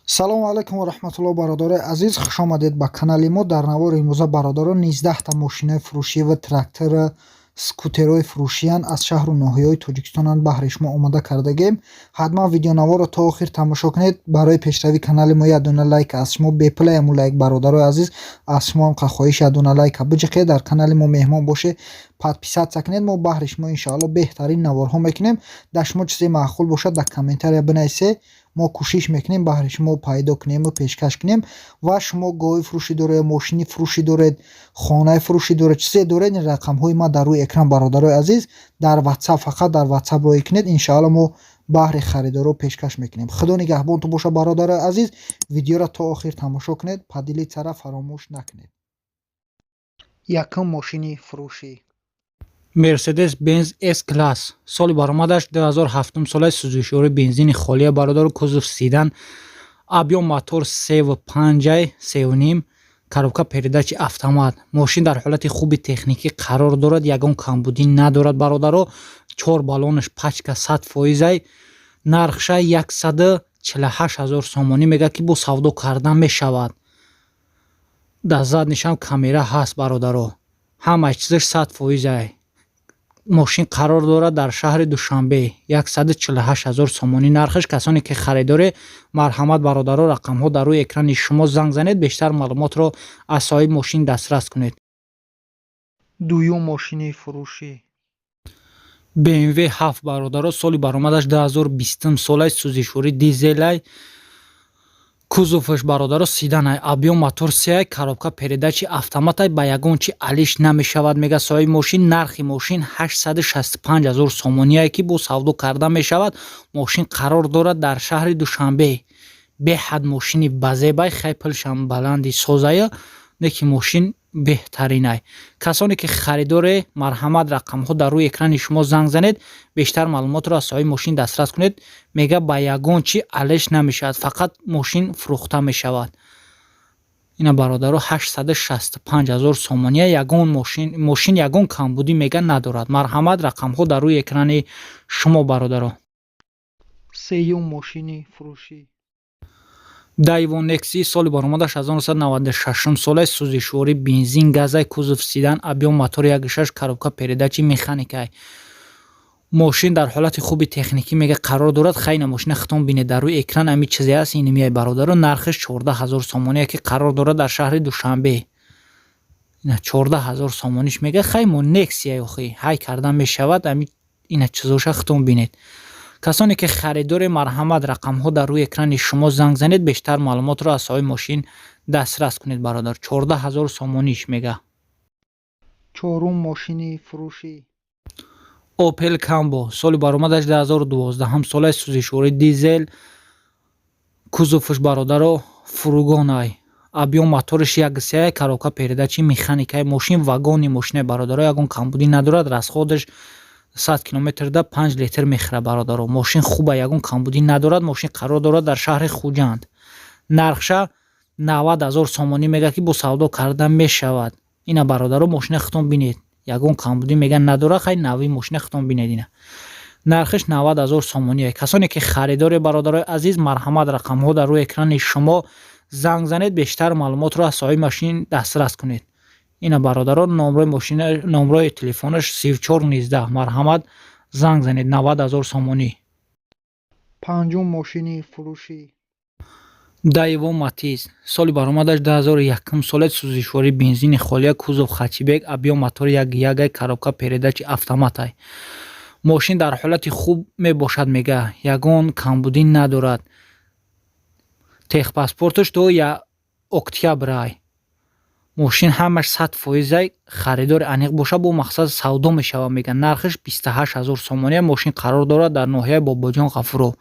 Салому алайкум ва раҳматулло, бародарои азиз, хушомадед ба канали мо. Дар навори имрӯза, бародарон, 19та мошинаи фурӯшӣ ва трактора, скутерҳои фурӯшиянд, аз шаҳру ноҳияҳои Тоҷикистонанд, баҳри шумо омода кардагем. Ҳатман видеонаворро то охир тамошо кунед. Барои пешравии канали мо як дона лайк аз шумо бепулаяму лайк, бародарои азиз, аз шумо ҳам хоҳиш, як дона лайка биҷиқед. Дар канали мо меҳмон бошед, подписаться кунед. Мо баҳри шумо, иншоалло, беҳтарин наворҳо мекунем. Дар шумо чизе маъқул бошад, дар комментария бинависед, мо кӯшиш мекунем, баҳри шумо пайдо кунему пешкаш кунем. Ва шумо гови фурӯшӣ доред, мошини фурӯшӣ доред, хонаи фурӯшӣ доред, чизе доред, ин рақамҳои ман дар рӯи экран, бародарои азиз, дар Ватсап, фақат дар Ватсап роҳӣ кунед. Иншоалло, мо баҳри харидоро пешкаш мекунем. Худо нигаҳбонтон бошад, бародарои азиз. Видеоро то охир тамошо кунед, поделиться-ра фаромӯш накунед. Якум мошини фурӯшӣ: Мерседес Бенз С класс, соли баромадаш 2007 солаи, сӯзишвори бензини холия, бародару, кузов седан, объём мотор 3,5, 3,5, коробка передачи автомат. Мошин дар ҳолати хуби техникӣ қарор дорад, ягон камбудӣ надорад, бародаро. Чор баллонаш пачка 100 фоизай. Нархша 148 000 сомонӣ мегӯяд, ки бо савдо карда мешавад. Дар заднишам камера ҳаст, бародаро, ҳамаи чизаш 100 фоизай. Мошин қарор дорад дар шаҳри Душанбе. 148 000 сомонӣ нархаш. Касоне ки харидоре, марҳамат, бародаро, рақамҳо дар рӯи экрани шумо, занг занед, бештар маълумотро аз соҳиби мошин дастрас кунед. Дуюм мошини фурӯшӣ: BMW 7, бародаро, соли баромадаш 2020 солаи, сӯзишворӣ дизелай, кузоваш, бародаро, седанай, объём мотор сеай, коробка передачи автоматай. Ба ягон чи алиш намешавад, мега соҳиби мошин. Нархи мошин 865 ҳазор сомоние, ки бо савдо карда мешавад. Мошин қарор дорад дар шаҳри Душанбе. Беҳад мошини базебай, хай пулшам баланди созая, не ки мошин беҳтаринай. Касоне ки харидоре, марҳамат, рақамҳо дар рӯи экрани шумо, занг занед, бештар маълумотро аз соҳиби мошин дастрас кунед. Мега, ба ягон чи алеш намешавад, фақат мошин фурӯхта мешавад. Ина, бародаро, 865 ҳазор сомония. Ягон мошин ягон камбудӣ, мега, надорад. Марҳамат, рақамҳо дар рӯи экрани шумо, бародаро. Сеюм мошини фурӯшӣ: Дайво Некси, соли баромадаш 1996 солаи, сӯзишворӣ бензин газай, кузов седан, объём мотор 1,6, коробка передачи механикай. Мошин дар ҳолати хуби техникӣ, мега, қарор дорад. Хайна, мошина хитон бинед, дар рӯи экран ами чизе аст, инмияй, бародаро. Нархаш 14 000 сомоние, ки қарор дорад дар шаҳри Душанбе. 14 000 сомониш мега. Хай, мо Нексия охи, ҳай карда мешавад. Ами ина чизоша хитон бинед. Касоне ки харидоре, марҳамат, рақамҳо дар рӯи экрани шумо, занг занед, бештар маълумотро аз соҳиби мошин дастрас кунед, бародар. 14 000 сомониш мега. Чорум мошини фурӯшӣ: Опел Камбо, соли баромадаш 2012 солаи, сӯзишворӣ дизел, кузоваш, бародаро, фургонай, объём мотораш 1,3, коробка передачи механикай. Мошин вагони мошинаи, бародаро, ягон камбудӣ надорад. Расходаш 100 километрда 5 литр мехӯрад, бародаро. Мошин хуба, ягон камбудӣ надорад. Мошин қарор дорад дар шаҳри Хуҷанд. Нархша 90 000 сомонӣ мега, ки бо савдо карда мешавад. Ина, бародаро, мошина хитон бинед, ягон камбудӣ, мега, надорад. Хай, нави мошина хитон бинед. Ина, нархиш 90 000 сомоние. Касоне ки харидоре, бародарои азиз, марҳамат, рақамҳо дар рӯи экрани шумо, занг занед, бештар маълумотро аз соҳиби мошин дастрас кунед. Ина, бародаро, номрои мошина, номрои телефонаш 3419. Марҳамат, занг занед. 90 000 сомонӣ. Панҷум мошини фурӯшӣ: Дайво Матиз, соли баромадаш 2001 сола, сӯзишворӣ бензини холия, кузов хэтчбек, объём мотор 1,1, коробка передачи автоматай. Мошин дар ҳолати хуб мебошад, мега, ягон камбудӣ надорад. Техпаспорташ то я октябрай. Мошин ҳамаш 100 фоизай. Харидори аниқ боша, бо мақсад савдо мешавад, мега. Нархаш 28 000 сомония. Мошин қарор дорад дар ноҳияи Бобоҷон Ғафуров.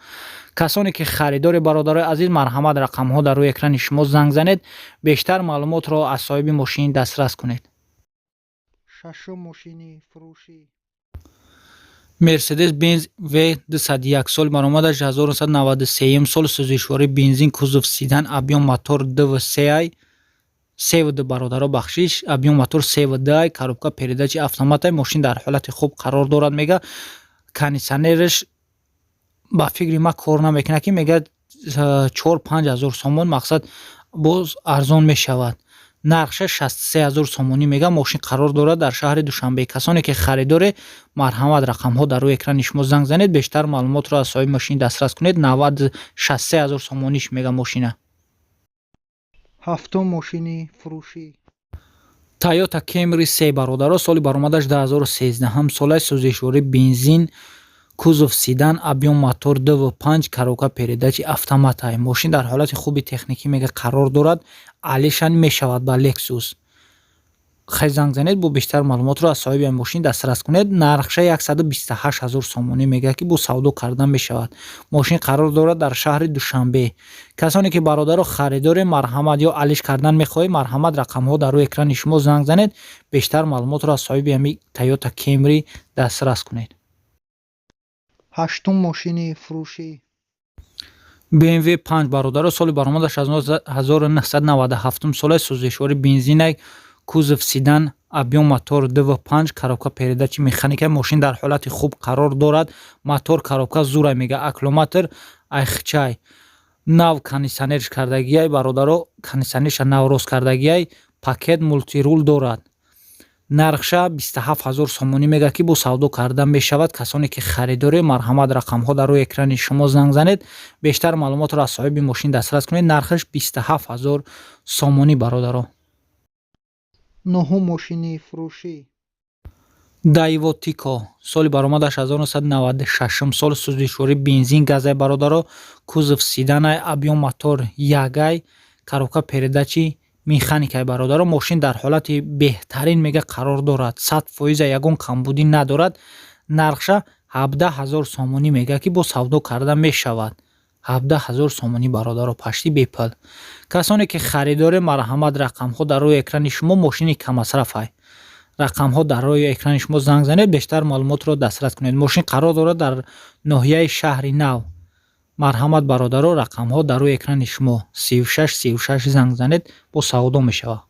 Касоне ки харидори, бародарои азиз, марҳамат, рақамҳо дар рӯи экрани шумо, занг занед, бештар маълумотро аз соҳиби мошин дастрас кунед. Шашум мошини фурӯшӣ: Мерседес Бенз В 201, соли баромадаш 1993 сол, сӯзишворӣ бензин, кузов седан, объём мотор 2,3, 3,2, бародаро, бахшиш, объём мотор 3,2, коробка передачи автоматай. Мошин дар ҳолати хуб қарор дорад, мега. Кондитсионераш ба фикри ман кор намекунад, ки мега. 4-5 ҳазор сомон, мақсад, боз арзон мешавад. Нархша 63 000 сомонӣ мега. Мошин қарор дорад дар шаҳри Душанбе. Касоне ки харидоре, марҳамат, рақамҳо дар рӯи экрани шумо, занг занед, бештар маълумотро аз соҳиби мошин дастрас кунед. 63 000 сомониш мега мошина. Ҳафтум мошини фурӯшӣ. Тойота Кемри се, бародаро, соли баромадаш 2013 солаи, сӯзишворӣ бензин, кузов седан, объём мотор 2,5, коробка передачи автоматай. Мошин дар ҳолати хуби техникӣ мега қарор дорад, алишан мешавад ба Лексус. Хай, занг занед, бо бештар маълумотро аз соҳиби мошин дастрас кунед. Нархша 128 ҳазор сомонӣ мега, ки бо савдо кардан мешавад. Мошин қарор дорад дар шаҳри Душанбе. Касоне ки, бародаро, харидоре, марҳамат, ё алиш кардан мехоҳед, марҳамат, рақамҳо дар рӯи экрани шумо, занг занед, бештар маълумотро аз соҳиби ҳами Тойота Кемри дастрас кунед. Ҳаштум мошини фурӯшӣ. BMW 5, бародаро, соли баромадаш аз 1997 солаи, сӯзишвори бензинай, кузов седан, объём мотор 2,5, коробка передачи механика. Мошин дар ҳолати хуб қарор дорад, мотор, коробка зурай мега, аккумулятор айхчай, нав кондитсионерш кардагиай, бародаро, кондитсионерша нав рост кардагиай, пакет мультируль дорад. Нархша 27 ҳазор сомонӣ мега, ки бо савдо карда мешавад. Касоне ки харидоре, марҳамат, рақамҳо дар рӯи экрани шумо, занг занед, бештар маълумотро аз соҳиби мошин дастрас кунед. Нархаш 27 ҳазор сомонӣ, бародаро. Нуҳум мошини фурӯшӣ. Дайво Тико, соли баромадаш 1996 сол, сӯзишворӣ бензин, газай, бародаро, кузов седанай, объём мотор ягай, коробка передачи механикай. Бародаро, мошин дар ҳолати беҳтарин мега қарор дорад, 100%, ягон камбудӣ надорад. Нархша 17 000 сомонӣ мега, ки бо савдо карда мешавад. 17 000 сомонӣ, бародаро, почти бепул. Касоне ки харидоре, марҳамат, рақамҳо дар рӯи экрани шумо. Мошини каммасрафай. Рақамҳо дар рӯи экрани шумо, занг занед, бештар маълумотро дастрас кунед. Мошин қарор дорад дар ноҳияи Шаҳри Нав. Марҳамат, бародаро, рақамҳо дар рӯи экрани шумо, 36 36 занг занед, бо савдо мешавад.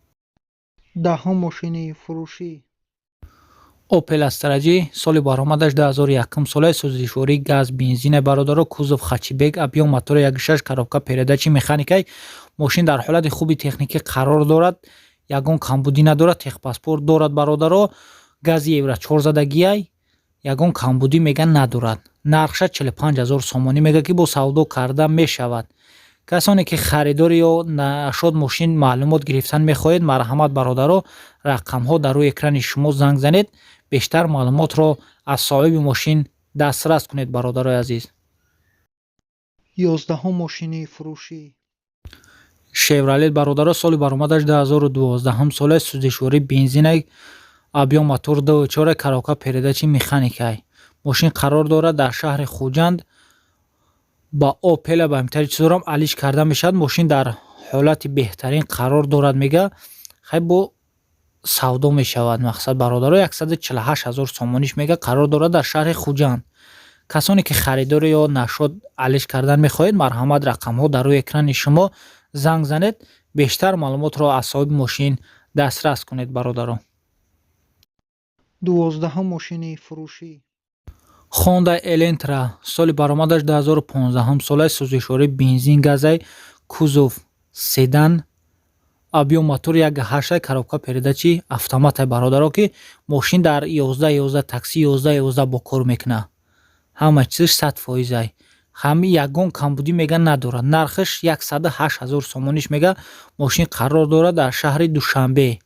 Даҳум мошини фурӯшӣ. Опел Астра Ҷи, соли баромадаш 2001 солаи, сӯзишвории газ, бензина, бародаро, кузов хэтчбек, объём мотори 1,6, коробка передачи механикай. Мошин дар ҳолати хуби техникӣ қарор дорад, ягон камбудӣ надорад, техпаспорт дорад, бародаро, гази евро 4 задагиай, ягон камбудӣ мега надорад. Нархша 45 ҳазор сомонӣ мега, ки бо савдо карда мешавад. Касоне ки харидори ё нашод мошин маълумот гирифтан мехоҳед, марҳамат, бародаро, рақамҳо дар рӯи экрани шумо, занг занед, бештар маълумотро аз соҳиби мошин дастрас кунед, бародарои азиз. 11-ум мошини фурӯшӣ. Шевролет, бародаро, соли баромадаш 2012 солаи, сӯзишворӣ бензинай, объём мотор 2,4, коробка передачи механикай. Мошин қарор дорад дар шаҳри Хуҷанд. Ба Опела, ба ҳамтари чизорам алиш карда мешавад. Мошин дар ҳолати беҳтарин қарор дорад мега, хай, бо савдо мешавад. Мақсад, бародаро, 148 ҳазор сомониш мега. Қарор дорад дар шаҳри Хуҷанд. Касоне ки харидори ё нашод алиш кардан мехоҳед, марҳамат, рақамҳо дар рӯи экрани шумо, занг занед, бештар маълумотро аз соҳиби мошин дастрас кунед, бародаро. 12-ум мошини фурӯшӣ. Хонда Элентра, соли баромадаш 2015 солаи, сӯзишворӣ бензин, газай, кузов седан, объём мотор 1,8, коробка передачи автоматай, бародаро, ки мошин дар 11 11 такси 11 11 бо кор мекунад. Ҳама чизаш 100%-ай, ҳами ягон камбудӣ мега надорад. Нархаш 108 ҳазор сомониш мега. Мошин қарор дорад дар шаҳри Душанбе.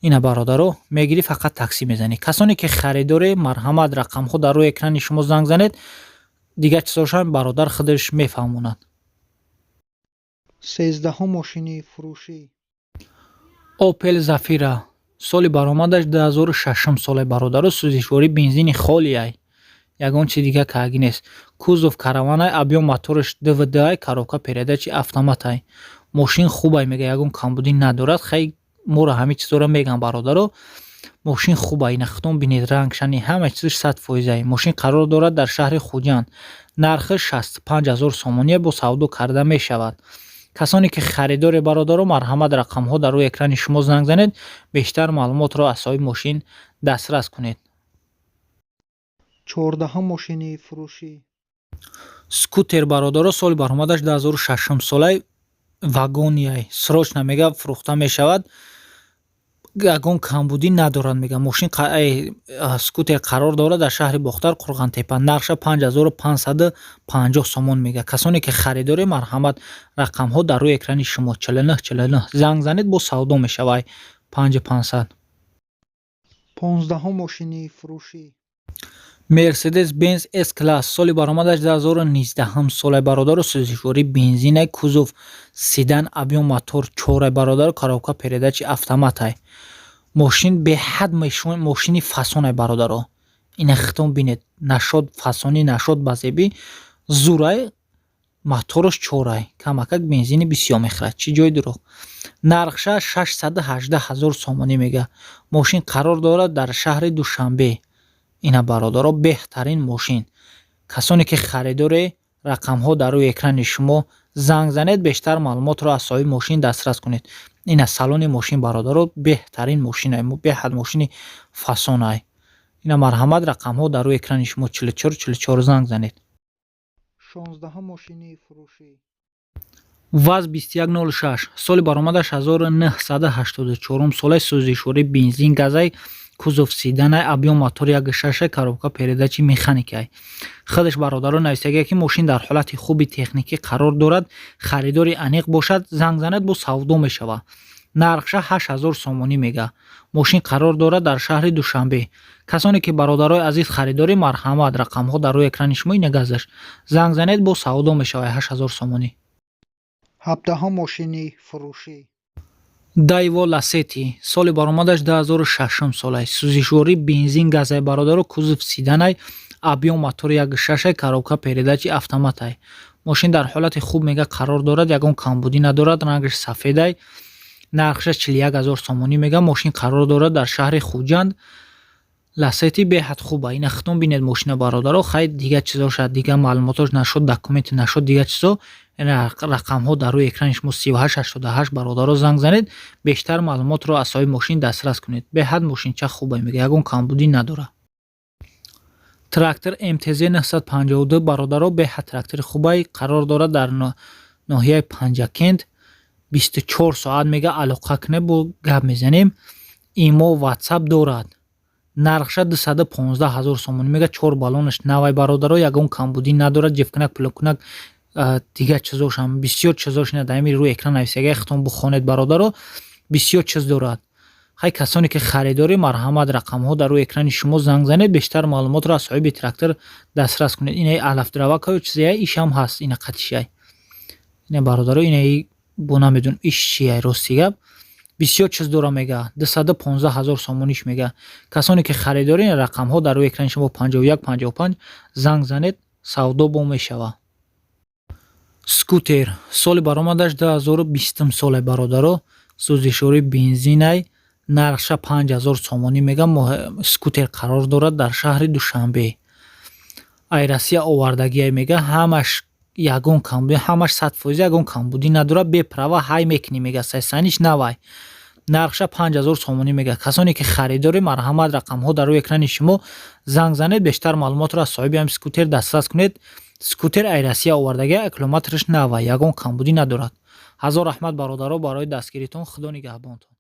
Ина, бародаро, мегирӣ, фақат таксӣ мезанӣ. Касоне ки харидоре, марҳамат, рақамҳо дар рӯи экрани шумо, занг занед, дигар чизошам бародар худаш мефаҳмонад. 13-ум мошини фурӯшӣ. Опел Зафира, соли баромадаш 2006 соле, бародаро, сӯзишворӣ бензини холиай, ягон чи дига каги нест, кузов караванай, объём мотораш 2,2-ай, коробка передачи автоматай. Мошин хубай мега, ягон камбудӣ надорад. Хай, моро ҳамин чизоро меган, бародаро. Мошин хубай, ина худтон бинед, рангшани, ҳама чизаш 100%-ай. Мошин қарор дорад дар шаҳри Хуҷанд. Нархи 65 ҳазор сомония, бо савдо карда мешавад. Касоне ки харидоре, бародаро, марҳамат, рақамҳо дар рӯи экрани шумо, занг занед, бештар маълумотро аз соҳиби мошин дастрас кунед. 14-ум мошини фурӯшӣ. Скутер, бародаро, соли баромадаш 2006 солай, вагонияй. Срочно, мега, фурӯхта мешавад, ягон камбудӣ надорад, мега. Мошин, скутер қарор дорад дар шаҳри Бохтар, Қурғантепа. Нархша 5550 сомон мега. Касоне ки харидорӣ, марҳамат, рақамҳо дар рӯи экрани шумо, 49 49 занг занед, бо савдо мешавад. 5500. 15-ҳум мошини фурӯшӣ. Мерседес Бенз С класс, соли баромадаш 2019 солай, бародару, сӯзишворӣ бензинай, кузов седан, объём мотор чорай, бародару, коробка передачи автоматай. Мошин беҳад мошини фасонай, бародаро. Ина хитон бинед, нашод фасонӣ, нашод ба зебӣ зурай. Мотораш чорай, камакак бензини бисёр мехӯрад, чӣ ҷои дурӯғ. Нархша 618 ҳазор сомонӣ мега. Мошин қарор дорад дар шаҳри Душанбе. Ина, бародаро, беҳтарин мошин. Касоне ки харидоре, рақамҳо дар рӯи экрани шумо, занг занед, бештар маълумотро аз соҳиби мошин дастрас кунед. Ина салони мошин, бародаро, беҳтарин мошинай, беҳад мошини фасонай. Ина, марҳамат, рақамҳо дар рӯи экрани шумо, 44 44 занг занед. 16-ҳум мошини фурӯшӣ. ВАЗ 2106, соли баромадаш 1984 солаи, сӯзишворӣ бензин газай, кузов седанай, объём мотор 1,6, коробка передачи механикай. Худаш, бародаро, нависагия, ки мошин дар ҳолати хуби техникӣ қарор дорад. Харидори аниқ бошад, занг занед, бо савдо мешавад. Нархша 8000 сомонӣ мега. Мошин қарор дорад дар шаҳри Душанбе. Касоне ки, бародарои азиз, харидорӣ, марҳамат, рақамҳо дар рӯи экрани шумо, ина газаш, занг занед, бо савдо мешавад, 8000 сомонӣ. 17-ҳум мошини фурӯшӣ. Дайво Ласети, соли баромадаш 2006 солай, сӯзишворӣ бензин газай, бародаро, кузов седанай, объём мотор 1,6, коробка передачи автоматай. Мошин дар ҳолати хуб, мега, қарор дорад, ягон камбудӣ надорад, рангаш сафедай. Нархша 41 ҳазор сомонӣ мега. Мошин қарор дорад дар шаҳри Хуҷанд. Ласети беҳад хуба. Ина хитон бинед мошина, бародаро. Хай, дига чизоша, дига маълумотош нашуд, документи нашуд, дига чизо. Рақамҳо дар рӯи экрани шумо, 38 88, бародаро, занг занед, бештар маълумотро аз соҳиби мошин дастрас кунед. Беҳад мошинча хуба, мега, ягон камбудӣ надорад. Трактор МТЗ 952, бародаро, беҳад трактори хубай, қарор дорад дар ноҳияи Панҷакент. 24 соат, мега, алоқа кунед, бо гап мезанем. Имо, Ватсап дорад. Нархша 215 ҳазор сомонӣ мега. Чор баллонаш навай, бародаро, ягон камбудӣ надорад, ҷифкунак, пулокунак, дигар чизошам, бисёр чизош ина дар рӯи экран нависагия, хитон бухонед, бародаро, бисёр чиз дорад. Хай, касоне ки харидорӣ, марҳамат, рақамҳо дар рӯи экрани шумо, занг занед, бештар маълумотро аз соҳиби трактор дастрас кунед. Инаи алафдравакаю чизая ишам ҳаст, ина қатишай. Ина, бародаро, инаи бо намедонам иш чияй, рости гап, бисёр чиз дора, мега. 215 ҳазор сомониш мега. Касоне ки харидорӣ, рақамҳо дар рӯи экрани шумо, 51 55 занг занед, савдо бо мешавад. Скутер, соли баромадаш 2020 соле, бародаро, сӯзишворӣ бензинай, нархша 5000 сомонӣ мега. Скутер қарор дорад дар шаҳри Душанбе. Ай Россия овардагия, мега, ҳамаш ягон камбудӣ, ҳамаш 100%, ягон камбудӣ надорад, бе права ҳай мекунӣ, мега, сайсаниш навай. Нархша 5000 сомонӣ мега. Касоне ки харидорӣ, марҳамат, рақамҳо дар рӯи экрани шумо, занг занед, бештар маълумотро аз соҳиби ҳами скутер дастрас кунед. Скутер ай Россия овардагия, километраш навай, ягон камбудӣ надорад. Ҳазор раҳмат, бародаро, барои дастгиритон. Худо нигаҳбонтон.